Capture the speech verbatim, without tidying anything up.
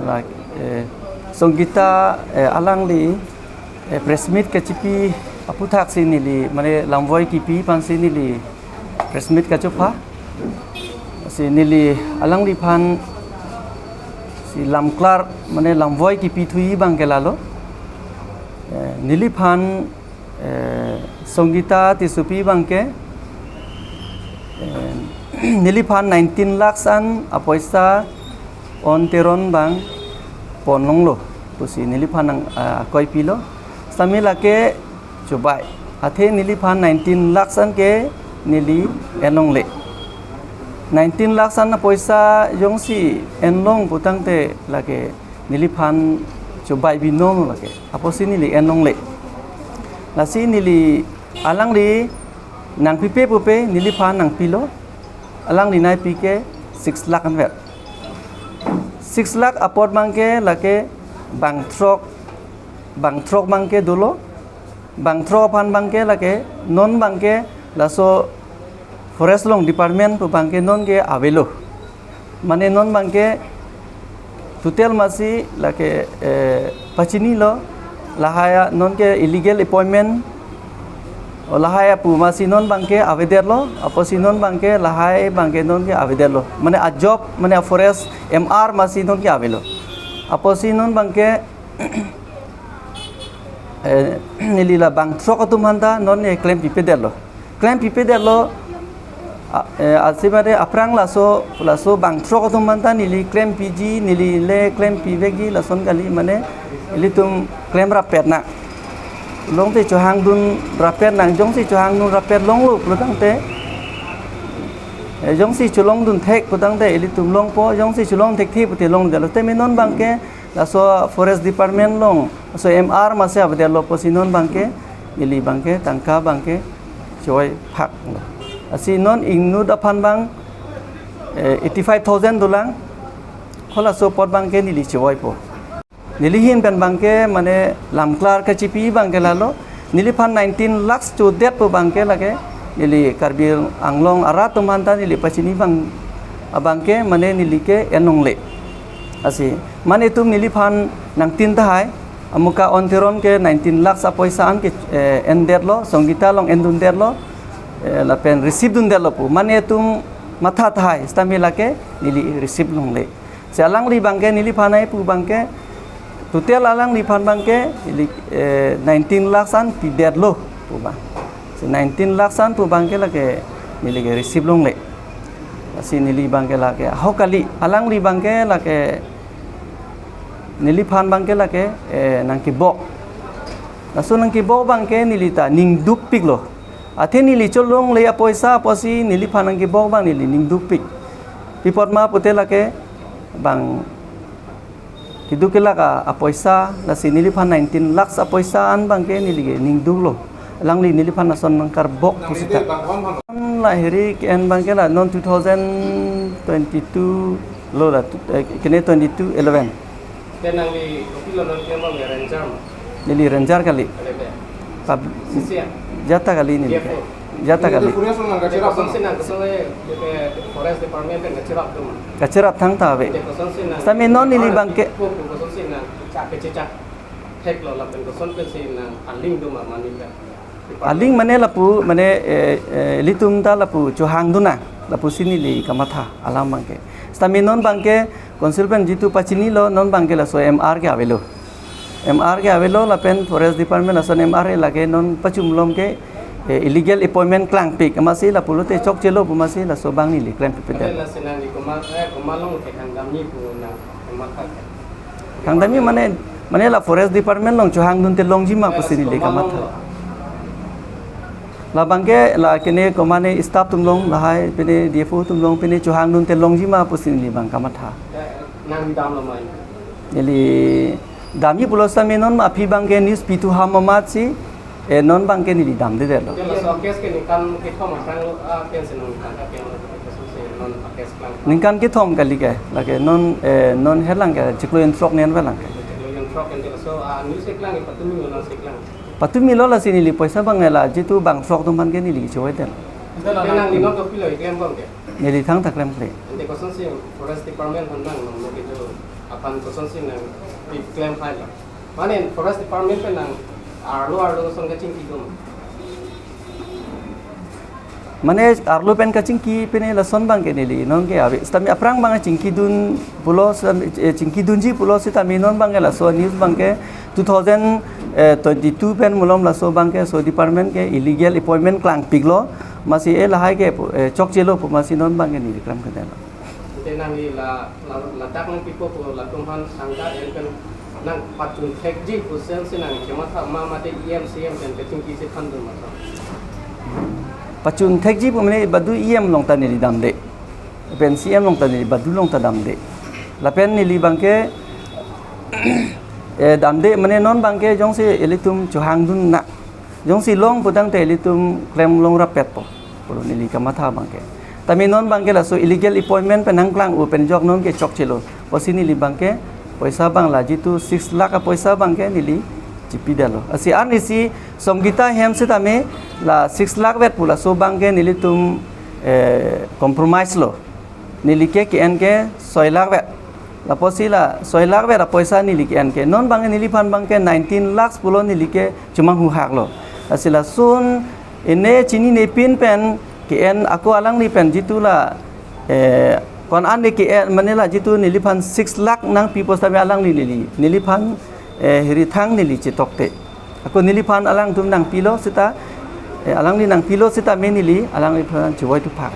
Eh, Songita, eh, alangli, eh, press meet kachipi aputhaksi neli, mane lamvoi kipi aphansi neli press meet kachopha. Si neli alangliphan si lamklar, mane lamvoi kipi thuji abangke lalo. Eh, neliphan, eh, Songita Tissopi abangke, eh, neliphan nineteen lakhs an apoisa On Teron abang ponlonglo pusi neliphan nang, ah, akoi pilo. Sitame lake chobai. Athe neliphan nineteen lakhs an ke neli enlongle. Nineteen lakhs an apoisa jongsi enlong putangte lake neliphan chobai binong lake. Apotsi neli enlongle. Lasi neli alangli nangpipe pupe neliphan nangpilo. Alangli nangpi ke six lakh anvet. Six lakh apot abangke lake bangthrok, bangthrok abangke dolo. Bangthrok aphan abangke lake non abangke laso forest along department pu abangke nonke avelo. Mane non abangke total masi lake, eh, pachinilo, lahai a nonke illegal appointment, o lahai apu masi non abangke avedetlo, apotsi non abangke lahai abangke nonke avedetlo. Mane a job, mane a forest M R masi nonke avelo. Apotsi non abangke, eh, neli la bangthrok atum aphanta non, eh, klempipe detlo. Klempipe detlo, a, eh, asimade aphrang laso, laso bangthrok atum aphanta neli klempiji, neli le klempivekji lason kali, mane ilitum klemrappet nang. Longte chohangdunrappet nang, jongsi chohangdunrappet longlo putangte, eh, jongsi cholongdun thek putangte ilitum longpo, jongsi cholong thekthe pute longdetlo. Tame non abangke laso forest department along, laso M R masi avedetlo pusi non abangke, neli abangke, tangka abangke choi phak. Lasi non ingnut aphan abang, eh, eighty-five thousand dolang, halaso apot abangke neli choipo. Neli ahin pen abangke, mane lamklar kachipi abangke lalo, neliphan nineteen lakhs chodet pu abangke lake, neli Karbi Anglong arat atum aphanta neli pachini abang, abangke, mane neli ke enlongle. Lasi, mane itum neliphan nangtin tahai, amuka On Teron ke nineteen lakhs apoisa an ke, eh, endetlo, Songita along endundetlo, eh, lapen receive dundetlo pu. Mane itum matha tahai, sitame lake neli receive longle. Si alangli abangke neliphan ai pu abangke, total alangliphan abangke, ili, eh, nineteen lakhs an pidetlo pu abang. Si nineteen lakhs an pu abangke lake neli ke receive longle. Si neli abangke lake ahok kali, alangli abangke lake neliphan abangke lake, eh, nangkebok. Laso nangkebok abangke neli ta ning dukpiklo. Athe neli cholongle apoisa apotsi neliphan nangkebok abang neli ning dukpik. Pi apot ma pute lake bang keduk kelak a, apoisa, lasi neliphan nineteen lakhs apoisa an abangke neli ke ning duklo. Alangli neliphan lason nangkarbok pusita. Lahai ke-en abangke la non two thousand twenty-two lo la, eh, kene twenty-two eleven. Te nangli kopilo non ke abang ya, ranger ma? Neli ranger kali. Kali te. Pab-, C C ya? Jata kali neli. D F O. Jata kali. Forest along nangkacherap. Kosonsi nang, kosonsi, eh, forest department nangkacherap doma? Kacherap thangta ave. Te kosonsi nang. Sitame non neli abangke. Ko, ko, kosonsi nang, chak ke chak. Theklo lapen kosonsi nang aling doma mane ka. Aling mane lapu, mane, eh, eh, ilitum ta lapu chohangdun nang, lapusi neli kamatha alam abangke. Sitame non abangke, council pen jitu pachinilo, non abangke laso M R ke avelo. M R ke avelo lapen forest department lason M R lake non pachumlom ke, eh, illegal appointment klangpik. Amatsi lapulote chokchelo pu amatsi laso abang neli klempipe det. Lasi nangli komat, eh, komat along ke hangdamji pu nang komat ka. Hangdamji mane, mane la forest department along chohangdunte longji ma pusi neli kamatha. Labangke la kene komane staff atum along lahai pine D F O atum along pine chohangdunte longji ma pusi neli abang kamatha. Nang damlo ma? Neli damji pulo sitame non ma aphi abangke news pithu ham amatsi, eh, non abangke neli damdedetlo. Laso case ke ningkan kethom aphrang lo, ah, pensi nangtangka pen lo, kosonsi non case klang? Ningkan kethom kali ke, lake non, eh, non helang ke, chiklo inthrok ne-en avelang ke. Chiklo inthrok ente laso, ah, news keklang, patumilo nang si klang? Patumilo lasi neli poisa abang la, jitu bangthrok atum aphan ke neli choi det. Ente nangli non kopilo keklem abangke? Neli thangta klemkle. Ante kosonsi Forest Department aphan nang nang mo kedo aphan kosonsi nang pi klem hai lo. Mane Forest Department pen nang arlo arlo son kachingki dun. Mane arlo pen kachingki pine lason abangke neli nonke ave. Sitame aphrang abang chingkidun pulo sitame, eh, chingkidunji pulo sitame non abangke laso news abangke two thousand twenty-two pen malom laso abangke so department ke illegal appointment klangpiklo. Amatsi e lahai ke pu, eh, chokchelo pu amatsi non abangke neli klemkle lo. Ante nangli la, la, ladak nangpipo pu latum aphan sangka en pen nang pachun thekji pu sense nang chematha ma mate E M C M pen kachingki si thandun ma tha. Pachun thekji pu mane badu E M along ta neli damde. Pen C M along ta neli badu along ta damde. Lapen neli abangke, eh, damde mane non abangke jongsi ilitum chohangdun na. Jongsi long putangte ilitum klem longrapetpo. Pulo neli kamatha abangke. Tame non abangke laso illegal appointment pen nangklang u pen ajok nonke chokchelo. Pusi neli abangke poisa abang la jitu six lakh apoisa abangke neli chipidetlo. Lasi arnisi Songita hem sitame la six lakh vet pu laso abangke nelitum, eh, compromise lo. Neli ke ke-en ke soi lakh vet. Lapusi la soi lakh vet apoisa neli ke-en ke. Non abangke neliphan abangke nineteen lakhs pulo neli ke chomanghuhaklo. Lasi lason ene chininepin pen ke-en ako alangli pen jitu la, eh, ko-an ane ke-en mane la jitu neliphan six lakh nangpipo sitame alangli neli, neliphan, eh, hirithang neli chetokte. Ako neliphan alangtum nangpilo sita, eh, alangli nangpilo sitame neli alangliphan chevoi thuphak.